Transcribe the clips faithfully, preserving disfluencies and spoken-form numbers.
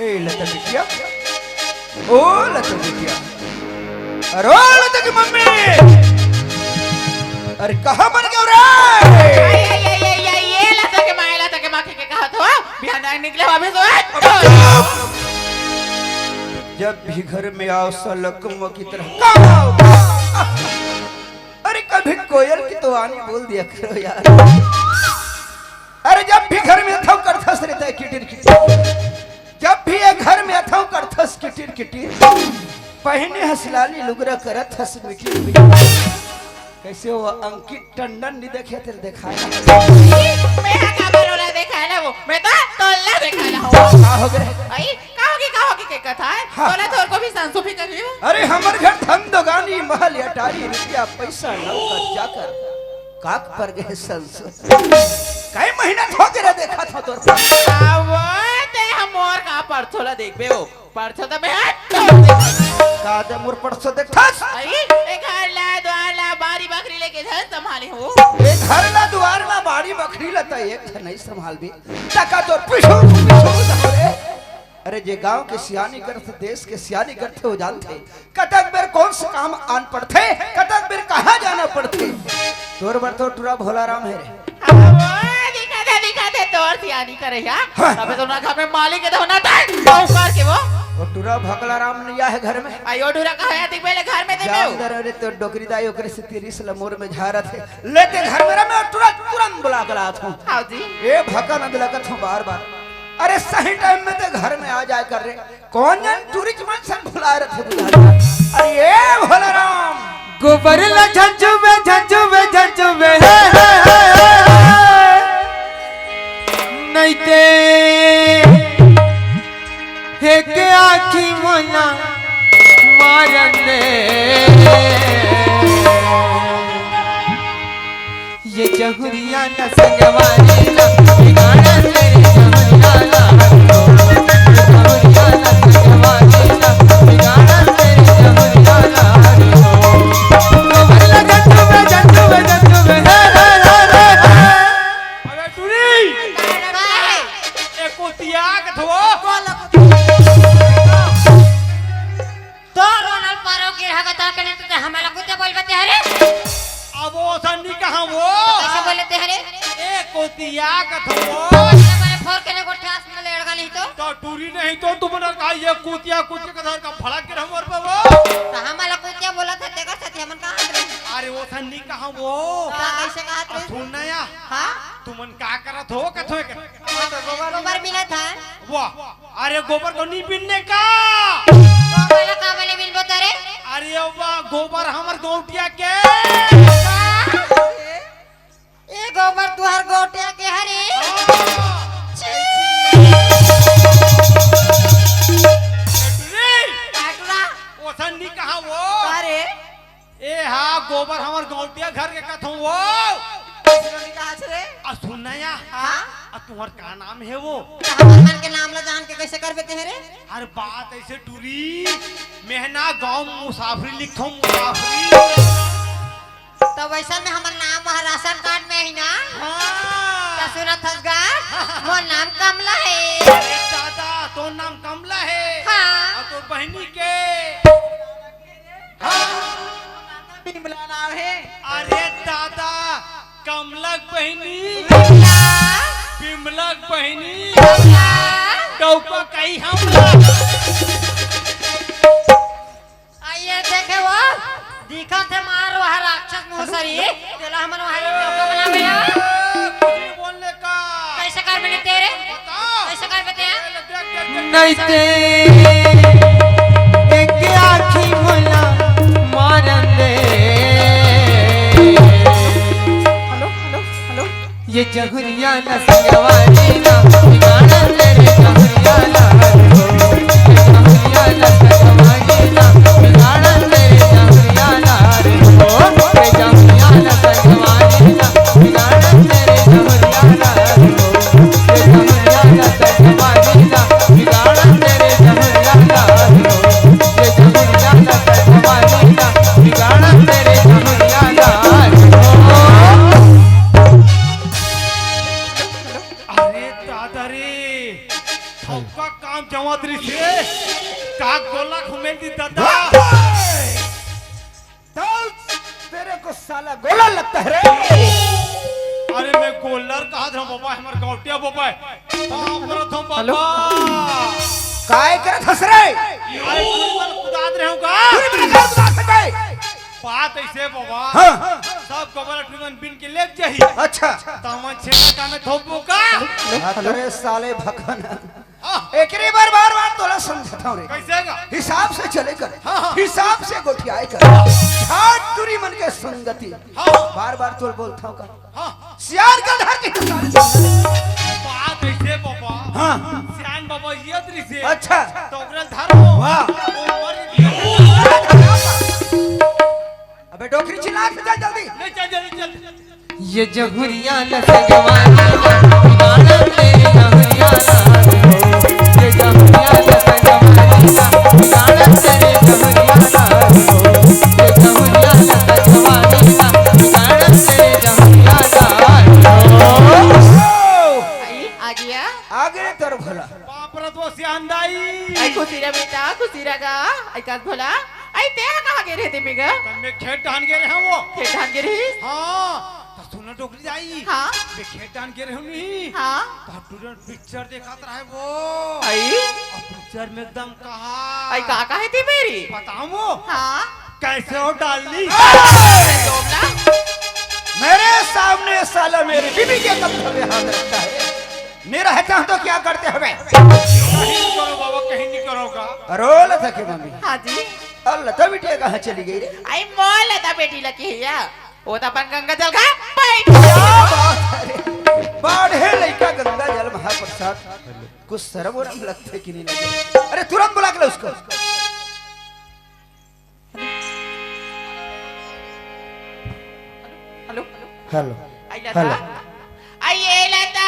ए लता बिटिया, ओ लता बिटिया, अरे ओ लता के मम्मी, अरे कहाँ बन गयो रे? ये लता के माँ, लता के माँ के, के कहा था? बिहान आए निकले हो अभी तो। जब भी घर में आओ, सलकम की तरह कहाँ आओ? अरे कभी कोयल की तो आनी बोल दिया करो यार। अरे जब भी घर में अथव करथस रहता है किटिर किटिर, जब भी ये घर में अथव करथस किटिर किटिर, पहने हस लाली लुगरा करत हस मिटिर मिटिर। कैसे वो अंकित टंडन नहीं देखे तेरे देखाए ना? मैं हा का बरोला देखाए ना वो, मैं तो तोला देखाए ना हो। का हो गए? आई, का होगी, का होगी के कथा है? हाँ। तोला तोर को भी संसु भी कभी हो? अरे हमर घर धन दोगानी महल अटारी रुपया पैसा नौकर जाकर काक पर गए संसु। कई महीना हो गया देखा था तोर पर। आ, वो ते हम और का परछोला देखबे हो। परछो तो मैं हाथ तोड़ दे। का दे मोर परछो देखथस? आई, ए घर ला, द्वार ला, बारी बखरी लेके झन संभाले हो। ए घर ला, द्वार ला, बारी बखरी ला त एक झन नहीं संभालबे। तका तोर पिछू, पिछू रे। अरे जे गांव के सियानी करथे, देश के सियानी करथे, वो जानथे। कतक बेर कौन से काम आन पड़थे, कतक बेर कहाँ जाना पड़थे। तोर बर तो टुरा भोला राम हे रे। हाँ, वो दिखा दे, दिखा दे, तोर सियानी करे हा। हाँ। तबे तो ना घर में मालिक है, तो ना तय, साहूकार के वो। वो टुरा भकला राम नैया है घर में। आ, यो टुरा कहाँ है? दिख पहले घर में दे जाओ में। अंदर, अरे तो डोकरी दाई ओकरे से तेरी सला मोर में झारत है। लेते घर में रमे और टुरा तुरंत बुला के लात हूँ। हाँ जी। ए भका न दिलकत हूँ बार बार। अरे सही टाइम में ते घर में आ जाए कर रे। कौन जन टूरी के मन सन भुला रथे बुला रहे। अरे ए भोला राम। गोबर ला झंझुबे, झंझुबे, झंझुबे, हे, हे, हे, हे, हे। नैते हे के आँखी मोला मारन दे। ये जहुरिया न संगवारी ला, बिगाड़न दे रे जहुरिया ला, ये जहुरिया न संगवारी ला, बिगाड़न दे रे जहुरिया ला, गोबर ला झंझुबे, झंझुबे, झंझुबे, हे, हे, हे, हे, हे। अबे टूरी, का है? ए कोतिया के थो। तो रोनल पारो गिरहा का ताकने तो हमला कुत्ते बोल बते हरे। अब वो सन्नी कहाँ वो? कैसे बोले ते हरे? ए कोतिया कथो। अरे मारे फोर के ने गोठे आस में लेड़गा नहीं तो। तो टूरी नहीं तो तुमने कहा ये कुतिया कुतिया का धर का भड़क के हमर पे वो। तो हमला कुतिया बोला था, तेकर साथ हमन कहाँ थे? अरे वो सन्नी कहाँ वो? तो कैसे कहा आ, थे? सुन ना या। हाँ? तुमन का करत हो कथो के? तो गोबर, गोबर मिला था। वाह। अरे गोबर तो नहीं बिनने का। गोबर ला का बले बिनबो तरे? अरे वाह, गोबर हमर गौटिया के। ए गोबर तुहर गौटिया के हरे। हाँ। छी। ए टुरी। काटुरा। ओसन नहीं कहा वो। अरे। ए हा, गोबर हमर गौटिया घर के कथों वो। कैसे नहीं कहा रे? आ सुन ना या। हाँ? आ तुहर का नाम है वो? तो हमर मन के नाम ला जान के कैसे करबे ते रे? हर बात ऐसे टूरी, मेहना गांव मुसाफरी लिखथों, मुसाफरी। तो वैसा में हमर नाम वहाँ राशन कार्ड में ही ना? हाँ। तो सुनत हस गा, मोर नाम कमला है। अरे दादा, तोर नाम कमला है। हाँ। और तोर बहिनी के? बिमला नाम है। अरे दादा, कमलक बहिनी। बिमला। बिमलक बहिनी। बिमला। डौका कही हमला। आ ये देखे वो, दिखत हे मार वह राक्षस मुसरी, तेला हमन वह डौका बनावे हा। कुछ नहीं बोलने का। कैसे कर मैंने तेरे? कैसे कर बते? नैते एक आँखी मोला मारन दे। Hello, hello, hello. ये जहुरिया न संगवारी ना, बिगाड़न दे रे जहुरिया ना रे हो। ये जहुरिया न संगवारी ना, बिगाड़न दे रे जहुरिया ना रे हो। ये जहुरिया न संगवारी ना, बिगाड़न दे रे जहुरिया ना रे हो। अरे दादा रे, अउ का काम जमात रहिसे? का गोला घुमेल दी दादा? तब तेरे को साला गोला लगता है रे। अरे मैं गोलर कहा था बाबा, हमर गौटिया बाबा। बाप रे तो हेलो। बाबा। काय करत हस रे? अरे तू मन कुदात रहे हो का? तू मन का कुदात सके? बात ऐसे बाबा। हाँ। सब गोबर टुमन बिन के लेके जाही। अच्छा। तमन छेका में थोपो का? Hello, hello. अरे साले भखन। हाँ। एकरे बार बार बार तोला समझाता हूँ रे। कैसे का? हिसाब से चले कर। हाँ, हाँ। हिसाब से गोठियाए कर। हाँ। हाथ दूरी मन के संगति। हाँ। बार बार तोल बोलता हूँ का? हाँ। सियान का धरती। बात ऐसे बाबा। हाँ। सियान बाबा ये दृश्य। अच्छा। तो ओकरा धरो। वाह। वो मर गया। अबे डोकरी चिल्ला के चल जल्दी। ले चल जल्दी चल। ये जहुरिया न सजवानी ना, गाना तेरे जहुरिया ना हो। ये जहुरिया न सजवानी ना, गाना तेरे जहुरिया ना हो। ये जहुरिया न सजवानी ना, गाना तेरे जहुरिया ना हो। आई, आ गया। आ गए तोर भोला। बाप रे तो सियान दाई। आई खुशी रा बेटा, खुशी रा गा। आई कास भोला। आई ते हा कहाँ गे रहे ते बेगा? तब मैं खेत डान गे रहे हूँ वो। खेत डान गे रहे? हाँ। तो सुनो डोकरी दाई। हाँ। मैं खेत डान गे रहे हूँ नहीं। हाँ। तो टूडन पिक्चर देखत रहे वो। आई। और पिक्चर में एकदम कहा। आई का कहे थी मेरी? बताऊँ वो? हाँ। कैसे हो डार्लिंग? अरे, डोमला। मेरे सामने साला मेरी बीबी के कंधे पे हाथ रखता है। नहीं रहता हूँ तो क्या करते हमें? कहीं नहीं करो बाबा, कहीं नहीं करोगा। रो लता की मम्मी। हाँ जी। और लता बिटिया कहाँ चली गई रे? आई मोर लता बेटी लकी है या। वो तो अपन गंगा जल का बैठ। क्या बात है रे? बाढ़े लइका गंगा जल महाप्रसाद। कुछ शर्म वरम लगते कि नहीं लगे? अरे तुरंत बुला के ला उसको। हेलो। हेलो। आई लता। हेलो। आई ये लता।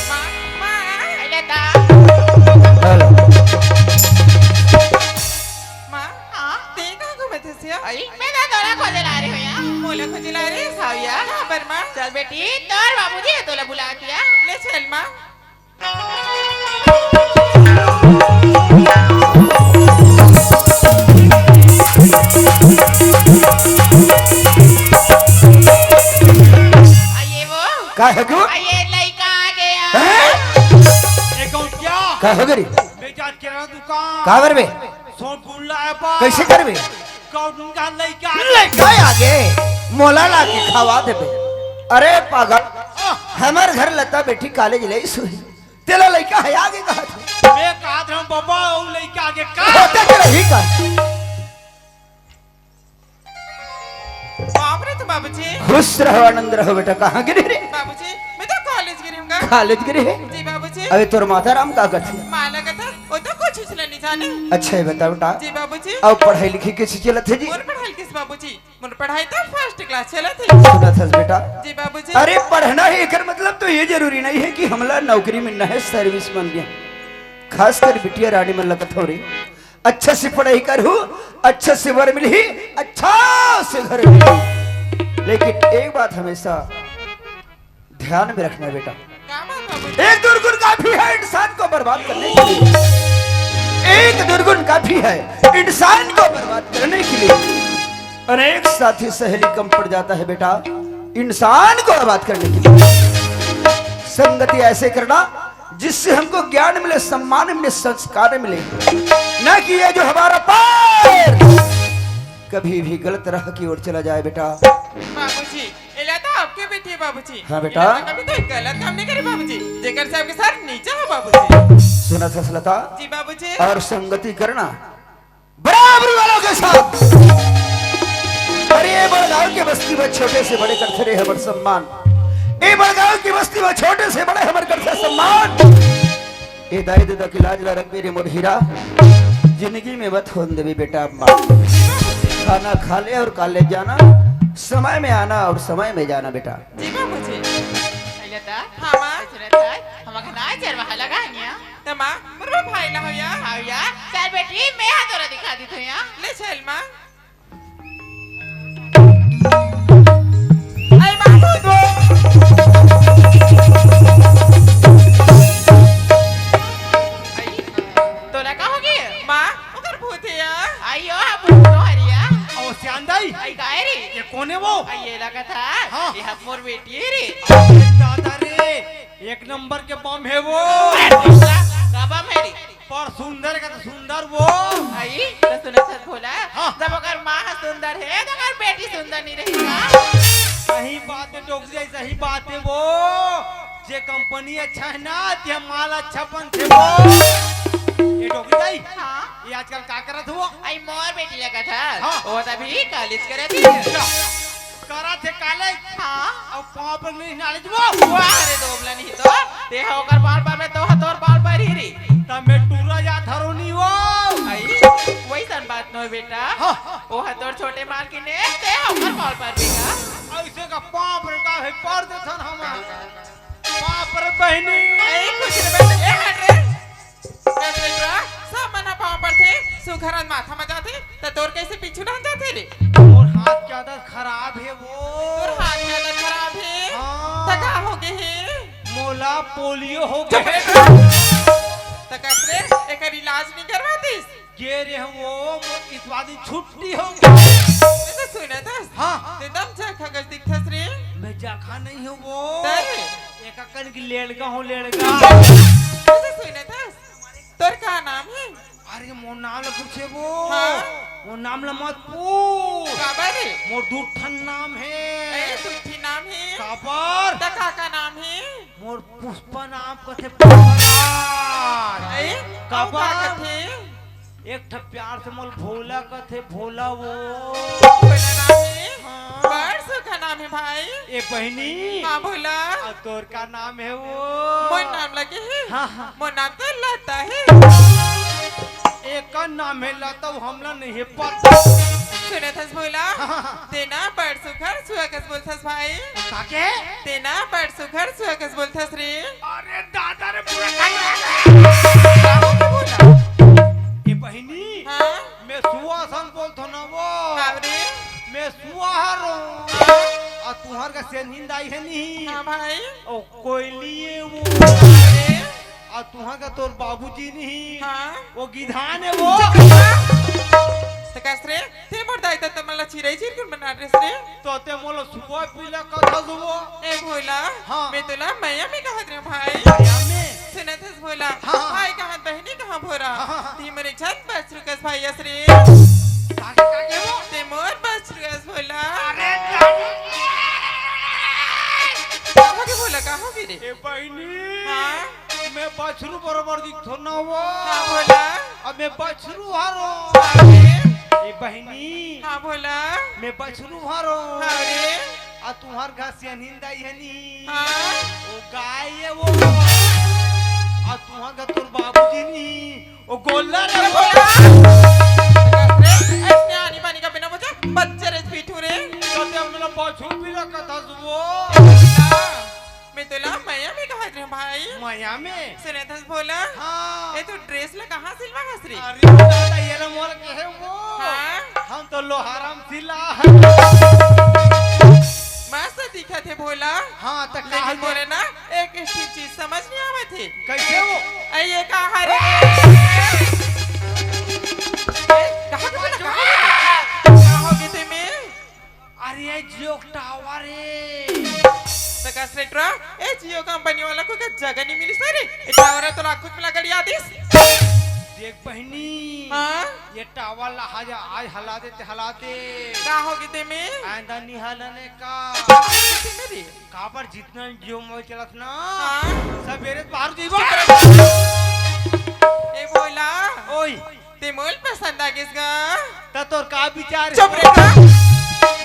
माँ, माँ, आई लता। हेलो। माँ, हाँ? ते कहाँ घूमत हस या? आई, मैं तो तोला खोजे ला रही हूँ या। मोला खोजे ला रही हस? हाँ या। कहाँ पर माँ? चल बेटी, तोर बाबूजी हे तोला बुलात या। ले चल माँ। आइए वो। का है तू? आइए, लइका आ गया। हैं? ए गौटिया। का हो गरी? बेजात के रहा दुकान। का बर बे? सोन गुल्ला है बा। कैसे करबे? कौन का लइका? लइका आगे मोला ला के खवा देबे। अरे पागल, हमर घर लता बेटी कॉलेज ले सुई। तेला लइका है आगे कहा था? मैं कहा था बाबा, वो लइका आगे का? होते के रही का? बाप रे तो बाबूजी। खुश रहो, आनंद रहो बेटा। कहाँ गिरी रे? बाबूजी, मैं तो कॉलेज गिरी हूँ। कॉलेज गिरी है? जी बाबूजी। अबे तोर माता राम का कथे? माँ लगा था, वो तो कुछ उसने नहीं जाने। अच्छा, ये बता बेटा। जी बाबूजी। अब पढ़ाई लिखाई कैसे चलत है जी? मोर पढ़ाई किस बाबूजी? मोर पढ़ाई तो फर्स्ट क्लास चलत है। सुनत हस बेटा? जी बाबूजी। अरे पढ़ना है, एकर मतलब तो ये जरूरी नहीं है कि हमला नौकरी मिलना है, सर्विस मन गया। खासकर बिटिया रानी मन लगत हो रे। अच्छा से पढ़ाई करहू, अच्छा से वर मिलही, अच्छा से घर मिलही। लेकिन एक बात हमेशा ध्यान में रखना बेटा, का बात बाबूजी? एक दुर्गुण काफी है इंसान को बर्बाद करने के लिए। एक दुर्गुण काफी है इंसान को बर्बाद करने के लिए। अनेक साथी सहेली कम पड़ जाता है बेटा, इंसान को बर्बाद करने के लिए। संगति ऐसे करना जिससे हमको ज्ञान मिले, सम्मान मिले, संस्कार मिले, न कि ये जो हमारा पैर कभी भी गलत राह की ओर चला जाए बेटा। बाबूजी, एला तो आपके बेटी है बाबूजी। हाँ बेटा। एला तो कभी कोई गलत काम नहीं करे बाबूजी, जेकर से आपके सर नीचा हो बाबूजी। सुनत हस लता? जी बाबूजी। और संगति करना बराबरी वालों के साथ। अरे ये बड़गांव के बस्ती में छोटे से बड़े करते रहे हमर सम्मान। ए बड़गांव की बस्ती में छोटे से बड़े हमर करथे सम्मान। ए दाई ददा के लाज ला रखबे रे मोर हीरा, जिंदगी में मत होन देबे बेटा अपमान। खाना खा ले और कॉलेज जाना, समय में आना और समय में जाना बेटा। जी बाबूजी। अइला त हाँ माँ। सुनत हस, हमर घर ना चरवाहा लगा हनिया। त माँ, मोर भाई ला हो या। हाव या, चल बेटी, मैं हा तोला दिखा देथों या। ले चल माँ। अरे माँ, भूत वो। तोला का होगे? माँ, ओकर भूत हे या। अइयो, हा भूत तो हरे या। ओ सियान दाई। अई काय रे? ये कोन हे वो? अई ये लगत हे। हाँ। ये हा मोर बेटी हे रे। अरे दादा रे, एक नंबर के बम हे वो। अरे भोला, का बम हे रे? पर सुंदर का तो सुंदर वो। अई, त सुनत हस भोला, हाँ। जब ओकर माँ हा सुंदर हे, त ओकर बेटी सुंदर नइ रही का? सही बात हे डोकरी दाई, सही बात हे वो। जे कंपनी अच्छा हे ना, ते माल अच्छा बनथे वो। ए डोकरी दाई, हाँ। ये आजकल का करत हे वो? अई मोर बेटी लगत हे, हाँ। वो त अभी कॉलेज करत हे। अच्छा, करत हे कॉलेज? हाँ। अउ पाँव पर नइ नाले वो? वाह रे दोगला नहीं तो, ते हा ओकर बाल पर में, तो हा तोर बाल पर ही रे। त मैं टूरा जात हरों नहीं वो। अई, वइसन बात नोहे बेटा। हाँ। वो हा तोर छोटे मालकिन हे, ते हा ओकर बाल पर भी का। अइसे का पाँव पर का हे, पर देथन हम। बाप रे बहिनी। ए, कुछ नहीं बेटा, ए, हट रे। ए, बेटा, सब मन ह पाँव परथे, सुघर अन माथा म जाथे, त तोर कइसे पीछू डहन जाथे रे? मोर हाथ के आदत खराब हे वो। तोर हाथ के आदत खराब हे? हाँ। त का होगे हे? मोला पोलियो होगे हे। त कस रे, एकर इलाज नइ करवातिस? गे रेहेंव वो, मोर इतवारी छुट्टी होगे। ए त सुनत हस? हाँ। ते एकदम जखा कस दिखथस रे। मैं जखा नइ हों वो। त? एक अकन की लेड़गा हों, लेड़गा। ए त सुनत हस? तोर का नाम हे? अरे, मोर नाम ला पूछे वो। हाँ। मोर नाम ला मत पूछ। काबर रे? मोर दू ठन नाम हे। ए, दू ठन नाम हे? काबर? त का का नाम हे? मोर पुष्पा नाम कथे, पुष्पराज। ए, काबर? अउ का कथे? एक ठा प्यार से मोला भोला कथे, भोला वो। भोला नाम हे? हाँ। बड़ सुघर नाम हे भाई। ए बहिनी। हाँ, भोला। अउ तोर का नाम हे वो? मोर नाम लगे हे? हाँ, हाँ। मोर नाम तो लता हे। एकर नाम हे लता, अउ हमला नइ हे पता। सुनत हस भोला? हाँ, हाँ, हाँ। ते ना बड़ सुघर सुआ कस बोलथस भाई। का के? ते ना बड़ सुघर सुआ कस बोलथस रे। अरे दादा रे, पूरा खाई का होगे भोला? ए बहिनी, हाँ? मैं सुआ असन बोलथों ना वो। हाँ रे। मैं सुआ हरों। हाँ। अउ तुंहर घर सेन्हिन दाई हे नहीं। हाँ भाई। ओ कोयली हे वो। अरे। अउ तुंहर घर तोर बाबूजी नहीं। हाँ। वो गिधान हे वो। चुप रह। त कस रे, ते मोर दाई ददा मन ला चिरई चिरगुन बना डरेस रे। त ते मोला सुआ पिला कथस वो। ए भोला, हाँ। मैं तोला मया में कहत रेहेंव भाई। मया में? सुनत हस भोला, हाँ, हाँ। भाई कहाँ बहिनी कहाँ भोला। हाँ, हाँ, हाँ। ते मोर एक झन बछरू कस भाई अस रे। काके, काके वो? ते मोर बछरू अस भोला। अरे, का होगे भोला, का होगे रे? ए बहिनी। हाँ? मैं बछरू बरोबर दिखथों ना वो। हाँ, भोला। अब मैं बछरू हरों। हाँ रे। ए बहिनी। हाँ, भोला। मैं बछरू हरों। हाँ रे। अउ तुंहर घर सेन्हिन दाई हे नहीं। हाँ। वो गाय हे वो। अउ तुंहर घर तोर बाबूजी नहीं। वो गोल्लर हे वो। भोला। अइसने आनी बानी का बिना बचा, बच्चे रे पीठू रे। तो ते हमला बछरू पिला कथस वो। भोला। मैं तोला मया में कहत रेहेंव भाई। मया में? सुनत हस भोला? हाँ। ए, तू ड्रेस ला कहाँ सिलवा हस रे? अरे दादा, ये ला मोला कहे वो। हाँ? हम तो लोहारा म सिला हन। मस्त दिखत हे भोला। हाँ, त लेकिन काहे? मोला ना एक, एक ठे चीज समझ नइ आवत हे। कइसे वो? अई, ये का हरे? ए, कहाँ के भोला, कहाँ के? का होगे ते में? अरे, ये Jio के tower हे। त कस रे टुरा, ए Jio कंपनी वाला कोई का जगह नइ मिलिस रे। ए tower तो लाखों में लगड़िया दिस। देख बहिनी, हाँ? ये tower ला आज, आज हला दे ते हला दे। का होगे ते में? आइंदा नइ हलाने का। का होगे ते में रे? काबर जितना Jio mobile चलत ना, हाँ? सबेरे बाहर जइबो। ए भोला। ओए। ते मोला पसंद आ गेस गा। त तोर का विचार हे? चुप रे गा।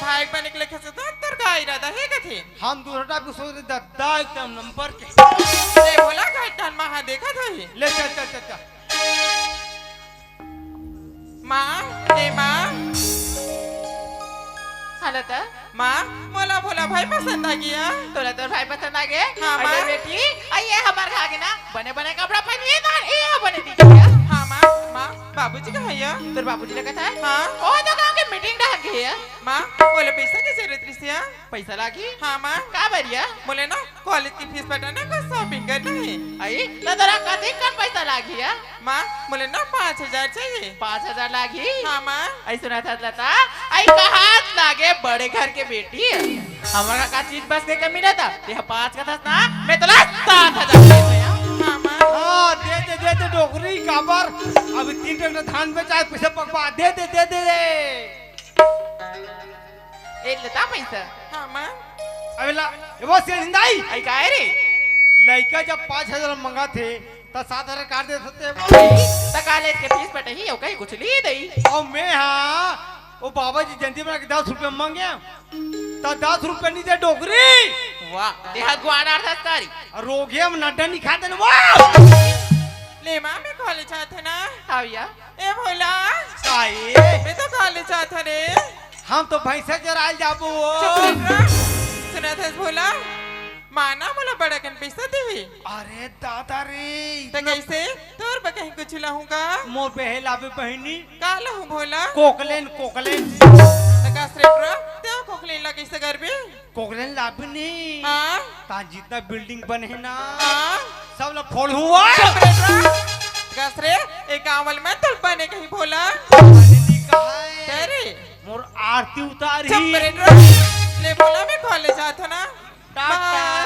भाई बने के लेखे से तो तोर का इरादा हे कथे। हम दूसरा टाइप के सोच रहे, दद्दा एकदम नंबर के। ले भोला, घाट कान महा देखत होही। ले चल, चल, चल, चल। माँ, ए माँ। हाँ लता। माँ, मोला भोला भाई पसंद आ गया। तोला तोर भाई पसंद आ गए? हाँ, अरे माँ। बेटी, अई ये हमर घर के ना बने बने कपड़ा पहनिए ना, ये बने दिखे। हाँ माँ, माँ, बाबूजी कहाँ हे? तोर बाबूजी लगत हे? हाँ। ओ तो गाँव के मीटिंग डहर गे हे। माँ, बोले पैसा के जरूरत रहिसे? पैसा लागी? हाँ माँ। का बरिया? बोले ना कॉलेज की फीस पटाना का शॉपिंग करना हे। अई, त तोरा कतेक कन पैसा लागी हे? माँ, बोले ना पाँच हजार चाहिए। पाँच हजार लागी? हाँ माँ। अई सुनत हस लता, अई कहात लागे बड़े घर के बेटी हे। हमर का चीज बस के कमी रहता, तेहा पाँच कथस ना, मैं तोला सात हजार दे दूँ। हाँ माँ। हाँ, दे दे, दे दे डोकरी, काबर? अभी तीन ट्रैक्टर धान बेचाए, पैसा पकवा, दे दे, दे दे। ए लता पैसा। हाँ माँ। अबे ला, ए वो सेठ हिंदाई। अई काय रे? लइका जब पाँच हजार मंगाथे, त सात हजार काट देथे। त कॉलेज के फीस पटही, अउ कहीं कुछ ली दई। अउ मैं हाँ, ओ बाबा जी जयंती बना के दस रुपया मांगे, त दस रुपया नहीं दे डोकरी। वाह, तेहा गुआनार था सारी। अउ रोगे में नड्डा नहीं खाते ना, वाह। ले माँ, मैं कॉलेज जात हँव ना। हाँ भैया। ए भोला। काहे? मैं तो कॉलेज जात हँव रे। हम तो भैंसा चराय जाबो। चुप रह। सुनत हस भोला, माँ ना मोला बड़ा कन पैसा देही। अरे दादा रे, त इतना कइसे? तोर बर कहीं कुछ लाहूँ का? मोर बेहे लाबे बहिनी। का लाहूँ भोला? कोकलेन, कोकलेन। त का श्रेष्ठ रह, तें कोकलेन ला कइसे करबे? कोकलेन लाबे नी। हाँ। ता जितना बिल्डिंग बने हे ना, हाँ। सब ला फोड़हूँ। चुप रे टुरा। कस रे, ए गाँव वाले में तोर बने कहीं भोला। अरे नी कहा है। अरे। मोर आरती उतारही। चुप रे टुरा। ले भोला, मैं कॉलेज जात हँव ना। टाटा। बाय।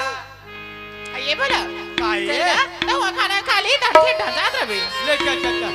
आ, ये भोला। का ये? चल ना, त वो खाना खा ली, ढंग से ढंग जात रहे। ले, चल, चल, चल।